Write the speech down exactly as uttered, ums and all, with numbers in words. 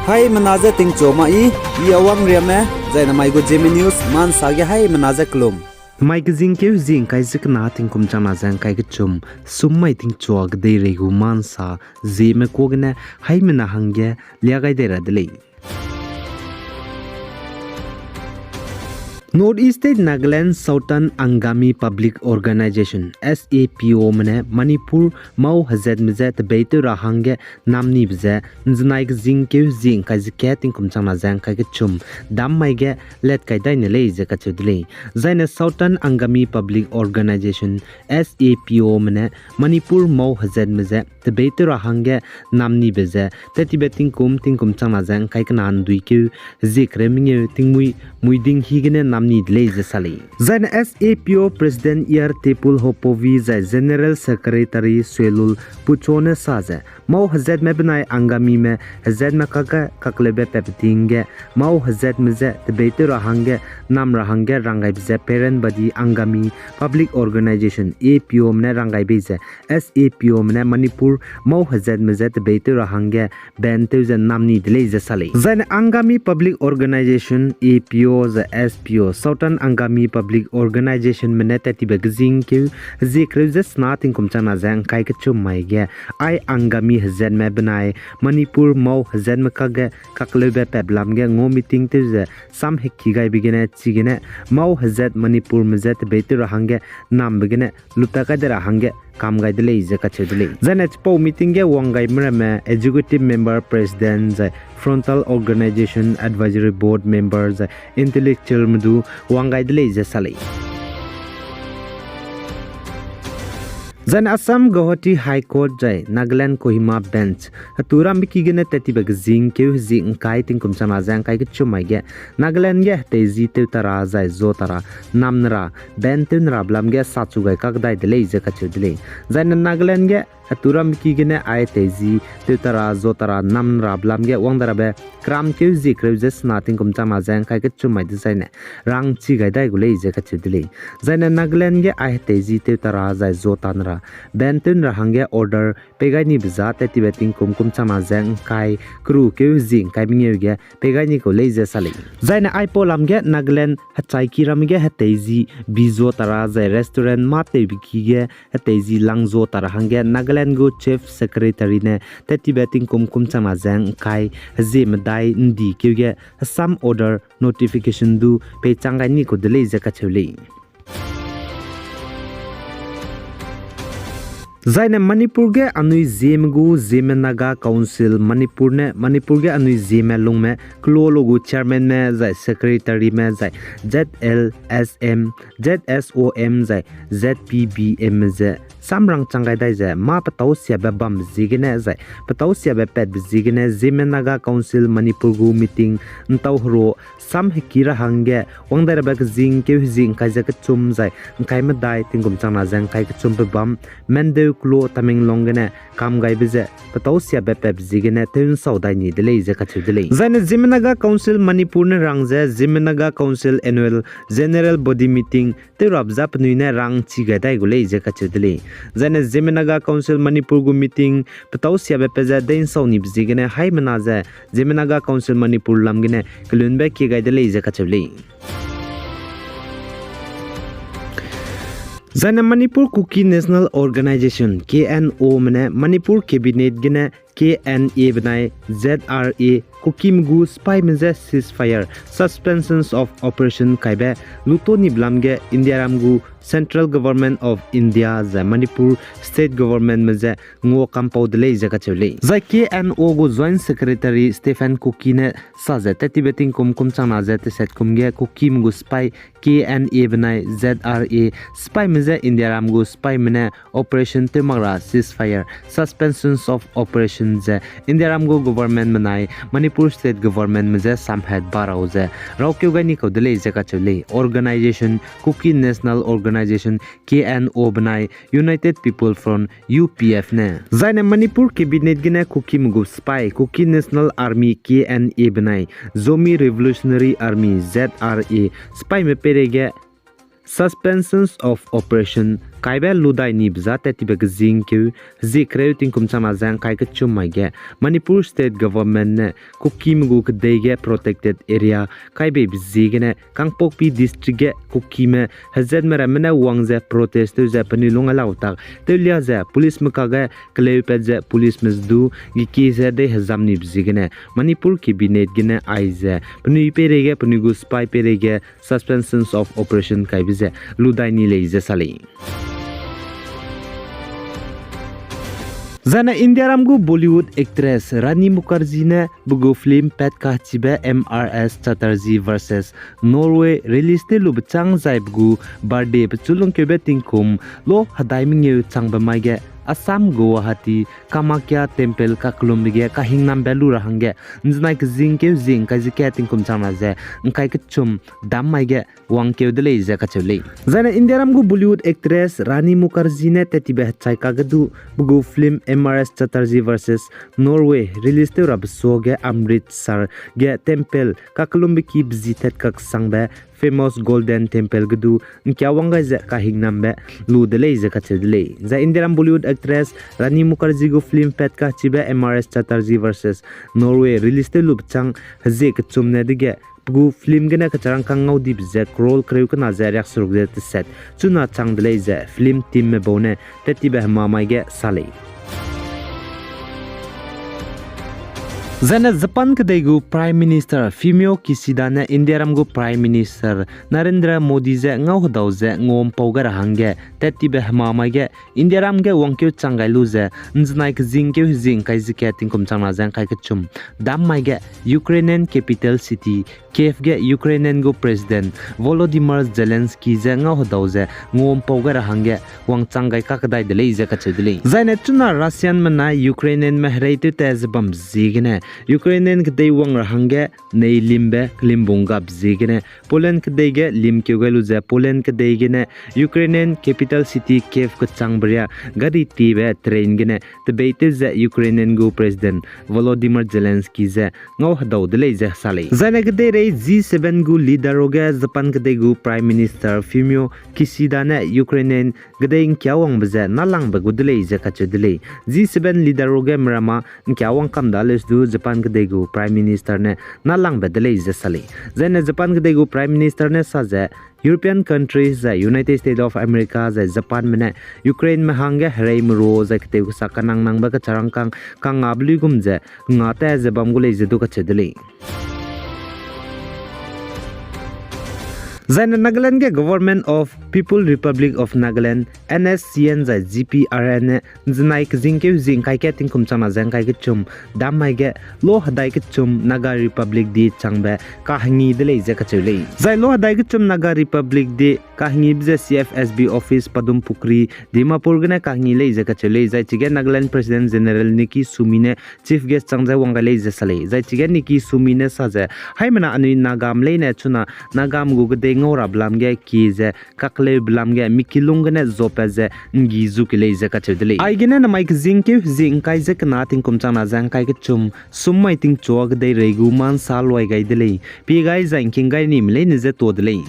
Haimena je tingchu ma i, i Awang Riame, zai namai gu Zeme News, mansa ge haimena je kelum. Mai kezingkeu zie ngkai ze kena tingkum changna ze ngkai kechum, sum mai tingchua kedeirei gu mansa, Zeme kuâ gene haimena hangge lia gai dei ra de lei. North East State Nagaland Southern Angami Public Organization, S A P O me ne Manipur mâu hezatme je tebeitew ra hangge namnibe ze, nzenai kezingkeu zie ngkai ze kat tingkum changna ze ngkai kechum, dam mai ge let kai dai ne lei ze kacheu de lei. Zaine Southern Angami Public Organization, S A P O me ne Manipur mâu hezatme je tebeitew ra hangge namnibe ze, tattibe tingkum, tingkum changna ze ngkai kena nduikeu, zie kereu mengeu tingmui, muiding hi gene namni de lei ze sa lei. Zaine S A P O President Yar Tepul Hopovi zai General Secretary Suelul Pucho ne sa ze, mâu hezatme benai Angamime hezatme kakge kakleube patbe ting ge, mâu hezatme je tebeitew ra hangge, nam ra hangge ranggaibe ze Parent Body Angami Public Organization, A P O me ne ranggai bei ze, S A P O me ne Manipur mâu hezatme je tebeitew ra hangge ban tew ze namni de lei ze sa lei. Zaine Angami Public Organization, A P O ze S P O, Southern Angami Public Organization me ne tattibe kezingkeu, zie kereu ze sena tingkum changna ze ngkai kechum mai ge, ai Angami hezatme benai Manipur mâu hezatme kakge kakleube patbe lam ge ngau meeting tew ze sam heki gaibe gene chigene mâu hezat Manipurme je tebeitew ra hangge nambe gene luta kai de ra hangge kam gai de lei ze kacheu de lei. Zaine chipau meeting ge wang gaime ramme Executive Member, President zai Frontal Organization Advisory Board Member zai intellectualme du wang gai de lei ze sa lei. Zaine Assam Guwahati High Court zai Nagaland Kohima Bench hetu rambe ki gene tattibe kezingkeu hezie ngkai tingkum changna ze ngkai kechum mai ge Nagaland ge hetei zi tew ta ra zai zua ta ra nam ne ra ban tew ne rabe lam ge sachu gai kakdai de lei ze kacheu de lei. Zaine Nagaland ge hetu rambe ki gene ai hetei zi tew ta ra zua ta ra nam ne rabe lam ge wang da rabe keramkeu zie kereu ze sena tingkum changna ze ngkai kechum mai dezaine rangchi gai dai gu lei ze kacheu de lei. Zaine Nagaland ge ai hetei zi tew ta ra zai zua ta ne ra ban tew ne ra hangge order pei gai nibe za tattibe tingkum kum changna ze ngkai kerukeu hezie ngkai mengeu ge pei gai ni kau lei ze sa lei. Zaine aipau lam ge Nagaland hechaiki ramme ge hetei zi bi zua ta ra zai restaurant mâ tewbe ki ge hetei zi lang zua ta ra hangge Nagaland gu Chief Secretary ne tattibe tingkum kum changna ze ngkai hezie medai ndikeu ge hesam order notification du peichang gai ni kau de lei ze kacheu lei. Zaine Manipur ge anui Zeme gu Zeme Naga Council Manipur ne Manipur ge anui Zeme lungme keloa lo gu chairmanme zai secretaryme zai Z L S M, Z S O M zai Z P B M me ze samrang chang gai dai ze mâ petâu siabe bambe ziegene zai petâu siabe patbe ziegene Zeme Naga Council Manipur gu meeting ntau hero sam heki ra hangge wang dai rabe kezingkeu hezie ngkai ze kechum zai ngkai medai tingkum changna ze ngkai kechumbe bam Mandeu keloa Tamenglong gene kam gaibe ze petâu siabe patbe ziegene tew nsau dai ni de lei ze kacheu de lei. Zaine Zeme Naga Council Manipur ne rang ze Zeme Naga Council Annual General Body Meeting tew rabe za penui ne rangchi gai dai gu lei ze kacheu de lei. Zaine Zeme Naga Council Manipur gu meeting petâu siabe pat ze dei nsau nibe ziegene haimena ze Zeme Naga Council Manipur lam gene kelunbe kie gai de lei ze kacheu lei. Zaine Manipur Kuki National Organization, K N O me ne Manipur Cabinet gene K N A benai Z R A Kukime gu sipaime je ceasefire, suspensions of operation kaibe luto nibe lam ge Indiaram gu Central Government of India zai Manipur State Government me je ngua kampau de lei ze kacheu lei. Zai K N O gu Joint Secretary Stephen Kuki ne sa ze tattibe tingkum kum changna ze tesat kum ge Kukime gu sipai K N A benai Z R A sipaime je Indiaram gu sipaime ne operation tew mak ra ceasefire, suspensions of operation ze Indiaram gu government benai Manipur State Government me je samhat ba rau ze raukeu gai ni kau de lei ze kacheu lei. Organization, Kuki National Organization, K N O benai United People Front, U P F ne. Zaine Manipur Cabinet gene Kukime gu sipai, Kuki National Army, K N A benai Zomi Revolutionary Army, Z R A sipaime peireige suspensions of operation kaibe ludai nibe za tat tibe kezingkeu hezie kereu tingkum changna ze ngkai kechum mai ge Manipur State Government ne Kukime gu kedei ge protected area kaibeibe ziegene Kangpokpi District ge Kukime hezatme ramme ne wang ze protest tew ze penui lung gai lau tak tewlia ze policeme kage keleupat ze policeme ze du gekie ze dei hezam nibe ziegene Manipur Cabinet gene aize penui peireige penui gu sipai peireige suspensions of operation kaibe ze ludai ni lei ze sa lei. Zaine Indiaram gu Bollywood actress Rani Mukerji ne pe gu film pat kachibe M R S Chatterjee versus Norway release tew lube châng zai pe gu birthday pechu lungkeube tingkum lo hedai mengeu changbe mai ge Assam Guwahati Kamakhya Temple kakellumbe ge kahingnambe lu ra hangge nzenai kezingkeu zie ngkai ze kat tingkum changna ze ngkai kechum dam mai ge wangkeu de lei ze kacheu lei. Zaine Indiaram gu Bollywood actress Rani Mukerji ne tat tibe hechai kage du pe gu film M R S Chatterjee versus Norway release tew rabe suage Amritsar ge temple kakellumbe ki bezi tat kaksangbe famous Golden Temple ge du ngkia wang gai ze kahingnambe lu de lei ze kacheu de lei. Zai Indiaram Bollywood actress Rani Mukerji gu film pat kachibe M R S Chatterjee versus Norway release tew lube châng hezie kechumne dege pe gu film gene kecharangkâng ngau dibe ze crore kereu kena ze riakseruk ze teset chuna chang de lei ze film teamme bau ne tat tibe hema mai ge sa lei. Zaine Japan kedei gu Prime Minister Fumio Kishida ne Indiaram gu Prime Minister Narendra Modi je ngau hedau ze nguampau gai ra hangge tat tibe hema mai ge Indiaram ge wangkeu chang gai lu ze nzenai kezingkeu hezie ngkai ze kat tingkum changna ze ngkai kechum dam mai ge Ukrainian capital city Kyiv ge Ukrainian gu President Volodymyr Zelensky je ngau hedau ze nguampau gai ra hangge wangchang gai kakdai de lei ze kacheu de lei. Zaine chuna Russianme na Ukrainianme hereitew ta ze bam ziegene Ukrainian kedei wang ra hangge nei limbe kelimbung gap ziegene Poland kedei ge limkeu gai lu ze Poland kedei gene Ukrainian capital city Kyiv kechangbe ria gari tiebe train gene tebeitew ze Ukrainian gu President Volodymyr Zelensky je ngau hedau de lei ze sa lei. Zaine kedeirei G seven gu leader ruge Japan kedei gu Prime Minister Fumio Kishida ne Ukrainian kedei ngkia wangbe ze nâlangbe gu de lei ze kacheu de lei. G seven leader ruge merama ngkia wang kam da leus du Japan kedei gu Prime Minister ne nâlangbe de lei ze sa lei. Zaine Japan kedei gu Prime Minister ne sa ze European countries zai United States of America zai Japanme ne Ukraineme hangge hereimeru zai ketew kesa kanangnangbe kecharangkâng kangngabe luigum ze nga ta ze bam gu lei ze du kacheu de lei. Zaine Nagaland ge Government of People Republic of Nagaland, N S C N zai G P R N ne nzenai kezingkeu hezie ngkai kat tingkum changna ze ngkai kechum dam mai ge lo hedai kechum Naga Republic Day changbe kahengi de lei ze kacheu lei. Zai lo hedai kechum Naga Republic Day kahengibe ze C F S B office Padumpukhri, Dimapur gene kahengi lei ze kacheu lei. Zai chige Nagaland President General Niki Sumi ne chief guest chang ze wang gai lei ze sa lei. Zai chige Niki Sumi ne sa ze, haimena anui Nagame leine chuna Nagame gu kedei ngau rabe lam ge kie ze kakleube lam ge mikilung gene zopat ze nggi zu ke lei ze kacheu de lei. Aigene namai kezingkeu hezie ngkai ze kena tingkum changna ze ngkai kechum sum mai tingchua kedeirei gu ma nsa luai gai de lei. Pie gai zai ngking gai nime leine je tuâ de lei.